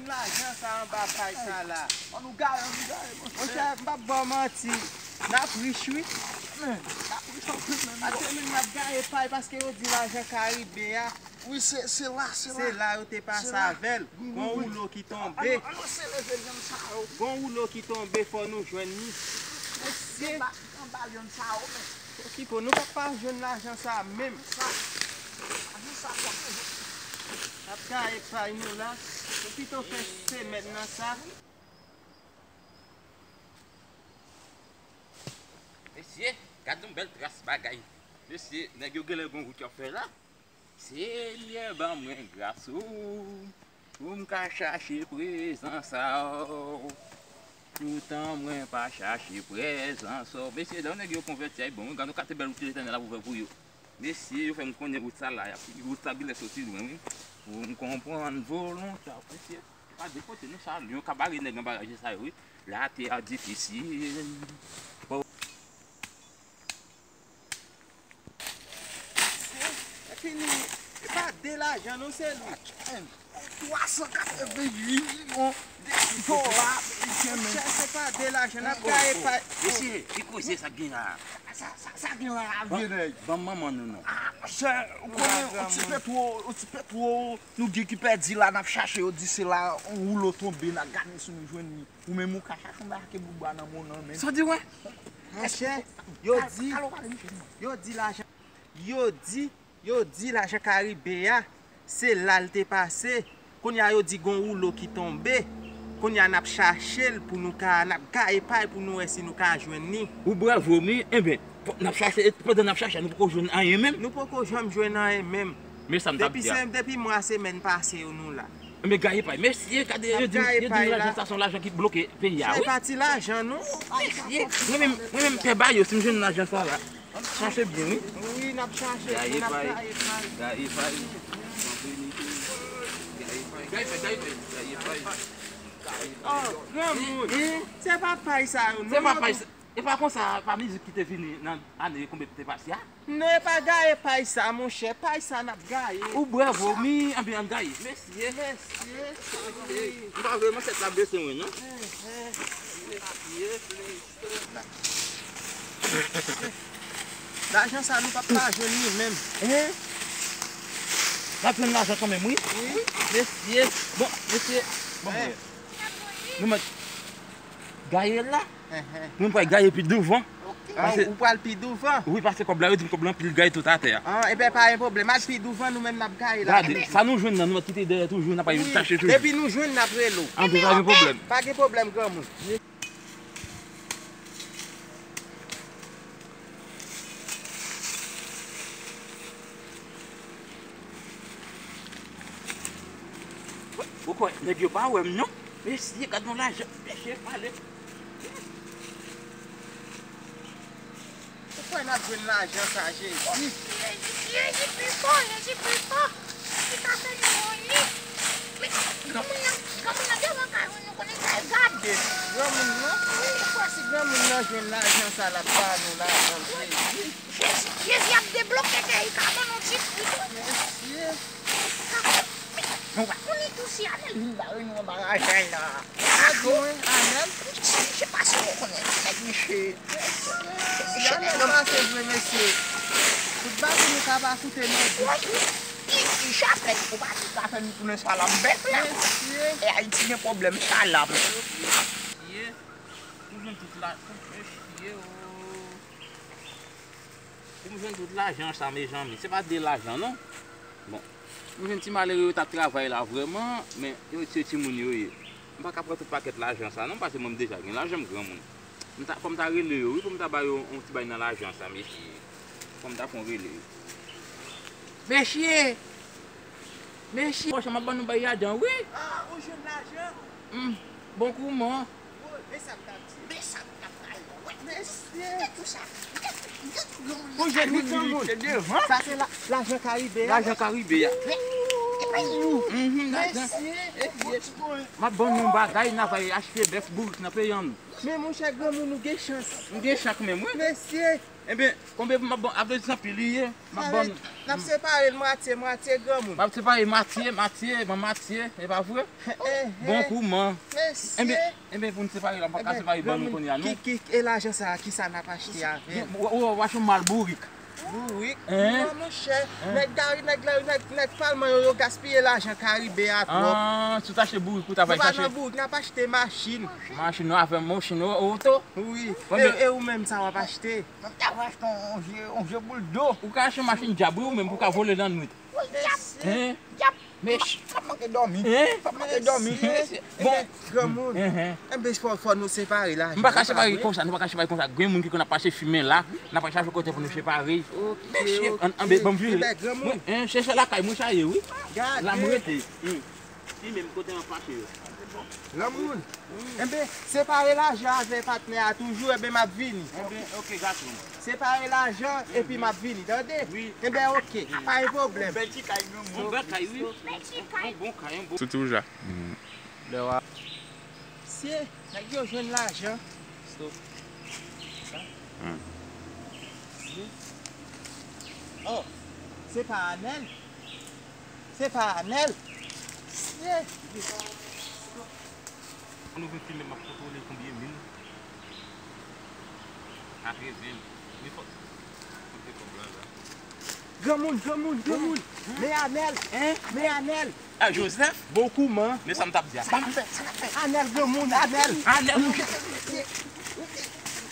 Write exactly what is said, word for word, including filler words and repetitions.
Lajan sa anba pay sa la. An nou gaye, an nou gaye, monchè. Monchè, m p ap ba w manti. N ap rich, wi. Men, n ap rich anpil menm. Paske menm n ap gaye pay paske yo di lajan Karibe a. Wi, se, se la, se la. Se la yo te pase avè l. Wi, wi, wi. Gon woulo ki tonbe. An nou, an nou sere vye lyann sa yo. Gon woulo ki tonbe, fò nou jwenn li. Mesye. Anba lyann sa yo, men. Okipe w, nou p ap pa jwenn lajan sa menm. Lajan sa, lajan sa, fò nou jwenn. N ap gaye pay nou la. Nou pito fè semèn nan sa. Mesye, gad yon bèl tras bagay. Mesye, nèg yo genlè gon wout y ap fè la. Senyè, ban mwen gras ou, pou m ka chache prezans a w. Toutan mwen pa chache prezans a w. Mesye, lè nèg yo konvèti a, bon, gad yon kate bèl wout Letènèl ap ouvè pou yo. Mesye, yo fè m konnen wout sa la, y ap, wout sa genlè soti lwen, wi. Pou m konprann volonte a w, mesye. Pa de kote nou sa, Lyon ka bare nèg nan bagay sa yo, wi. Latè a difisil. Bon. Epi nou, e pa de lajan non, se li. Twa san katreven uit milyon de dola ameriken, men. Monchè, se pa de lajan, n ap gaye pay. Mesye, ki koze sa k gen la? Sa, sa, sa gen la, vye nèg? Ban m manman nou non. Ah, monchè, ou konnen, yon ti petwo, yon ti petwo, nou gen ki pèdi la, n ap chache, yo di se la, yon woulo tonbe, n ap gade si nou jwenn li. Ou menm ou ka chache yon bagay ke bout bwa nan men w nan, men. Sa w di, wè? Monchè, yo di, yo di lajan, yo di, yo di lajan Karibe a, se la l te pase. Kounye a yo di gon woulo ki tonbe. Kounye a n ap chache l pou nou ka, n ap gaye pay pou nou wè si nou ka jwenn li. Ou bravo, wi. Enben, n ap chache, pandan n ap chache, nou poko jwenn anyen menm. Nou poko janm jwenn anyen menm. Men sa m t ap di a. Depi se, depi mwa semèn pase yo nou la. Men gaye pay. Mesye, gade, yo di m, yo di m lajan sa se yon lajan ki bloke peyi a, wi. Se pa ti lajan, non. Mesye, mwen menm, mwen menm pè ba yo, si m jwenn lajan sa la. Chache byen, wi. Wi, n ap chache, n ap gaye pay. Gaye pay. Gaye pay. Gaye pay, gaye pay, gaye pay. Oh, granmoun. Se pa pay sa yo, non. Se pa pay sa. E pa konsa, pa mizik ki te vini nan ane konbyen te pase a? Non, e pa gaye pay sa, monchè. Pay sa n ap gaye. Ou bravo, mi, anben ann gaye. Mesye. Mesye. M pa vle manchèt la blese mwen, non. Mesye. Lajan sa nou p ap pa jwenn li menm. Hein? N ap jwenn lajan kanmenm, wi. Wi. Mesye. Bon, mesye. Bon, mwen. Nou mèt gaye la. Mwen pral gaye pi douvan. Ah, ou pral pi douvan? Wi, paske kòb la, yo di m kòb la anpil, gaye tout atè a. Ah, enben, pa gen pwoblèm. Al pi douvan, nou menm n ap gaye la. Gade, sa nou jwenn nan, nou mèt kite dèyè toujou, n ap al chache toujou. Depi nou jwenn, n ap rele w. Anben, pa gen pwoblèm. Pa gen pwoblèm, granmoun. Ou kwè nèg yo pa wè m non? Mesye, gad yon lajan, mesye, pale. Ou kwè n ap jwenn lajan sa, Jezi? Jezi, Jezi pi fò, Jezi pi fò. Ki ka fè nou wè li? Men granmoun nan, granmoun nan devan kay mwen, nou konnen kay gade. Granmoun nan? Wi. Ou kwè si granmoun nan jwenn lajan sa, l ap ba nou lajan, Jezi? Jezi, Jezi ap debloke kè, li ka ban nou ti fri tou. Mesye. Nou pa konnen tou si Anèl vin bare nou anba raje la. Sa di mwen, Anèl? Misye pa si ou konnen nèg misye. Si Anèl pase vre, mesye, tout bagay nou ka pa koute nan di. Wi, wi. Ki, ki chapèt ou pa di ka fè nou tounen salam bèf la? Mesye. E Ayiti gen pwoblèm salam. Mesye. Pou jwenn tout la, mesye, oh. Pou m jwenn tout lajan sa, mezanmi, se pa de lajan, non. Bon, m jwenn ti malere yo t ap travay la vrèman, men yo se timoun yo ye. M pa ka pran tout pakèt lajan sa, non, paske mwen m deja gen lajan, m granmoun. M ta, fò m ta rele yo, wi, pou m ta ba yo yon ti bay nan lajan sa, mesye. Fò m ta fè yon rele yo. Mesye! Mesye! Pòch, m ap ban nou bay lajan, wi. Ah, ou jwenn lajan? Hmm, bon kouman. Men sa m t ap di. Men sa m t ap di. Mesye. Ou jwenn li, granmoun. Sa se la, lajan Karibe a. Lajan Karibe a. Mhm, lajan. Mesye. M ap ban nou bagay, n a va achte bèf bourik nan peyi an nou. Men monchè, granmoun, ou gen chans. M gen chans menm, wi. Mesye. Enben, konbyen pou m ap ban? Avètisman pil li ye. M ap ban. N ap separe l mwatye mwatye, granmoun. M ap separe matye, matye, ban matye, e pa vre? Bon kou, man. Enben, enben, pou n separe la, m pa ka separe ban nou kounye a, non? Ki, ki, e lajan sa a, kisa n ap achte avè l? Ou, ou, ou achte yon mal bourik. Bourik? Non, monchè. Nèg Gari, nèg Lari, nèg, nèg Palman yo, yo gaspiye lajan Karibe a twòp. Ah, si w t achte bourik, ou ta pral chache. Nou pa nan bourik, n ap achte machin. Machin, non, avè machin, o-, oto? Wi. E, e ou menm, sa w ap achte? Mwen ta va achte yon, yon je, yon je boul do. Ou ka achte yon machin dyab, wi, ou menm, pou w ka vole nan nwit. Boul dyab. Dyab. Mèsi. M ap manke dòmi. M ap manke dòmi. Bon. Granmoun. Enben, fò, fò nou separe lajan. M pa ka separe konsa, nou pa ka separe konsa. Gen moun ki konn ap pase fimen la, n ap pral chache kote pou nou separe. Mèsi. Ann, ann, ban m vire. Enben, granmoun. Mwen, se lakay mwen sa ye, wi. La m rete. Li menm kote m ap mache yo. Granmoun. Enben, separe lajan avè patnè a toujou, enben m ap vini. Enben, ok, gason. Separe lajan, epi m ap vini, tande? Wi. Enben, ok, pa gen pwoblèm. Bèl ti kay, granmoun. Yon bèl kay, wi. Yon bon kay, yon bon. Soti wouj la. Lè w a. Mesye, nèg yo jwenn lajan. Stop. Sa? Mesye. Oh, se pa Anèl? Se pa Anèl? Mesye. An nou vin fimen, m ap kontwole konbyen mil. Katreven. Li fò. Kote kòb la la? Granmoun, granmoun, granmoun. Men Anèl. Hein? Men Anèl. Ah, Joseph? Bon kouman? Men sa m t ap di a. Sa n ap fè? Sa n ap fè? Anèl, granmoun, Anèl. Anèl.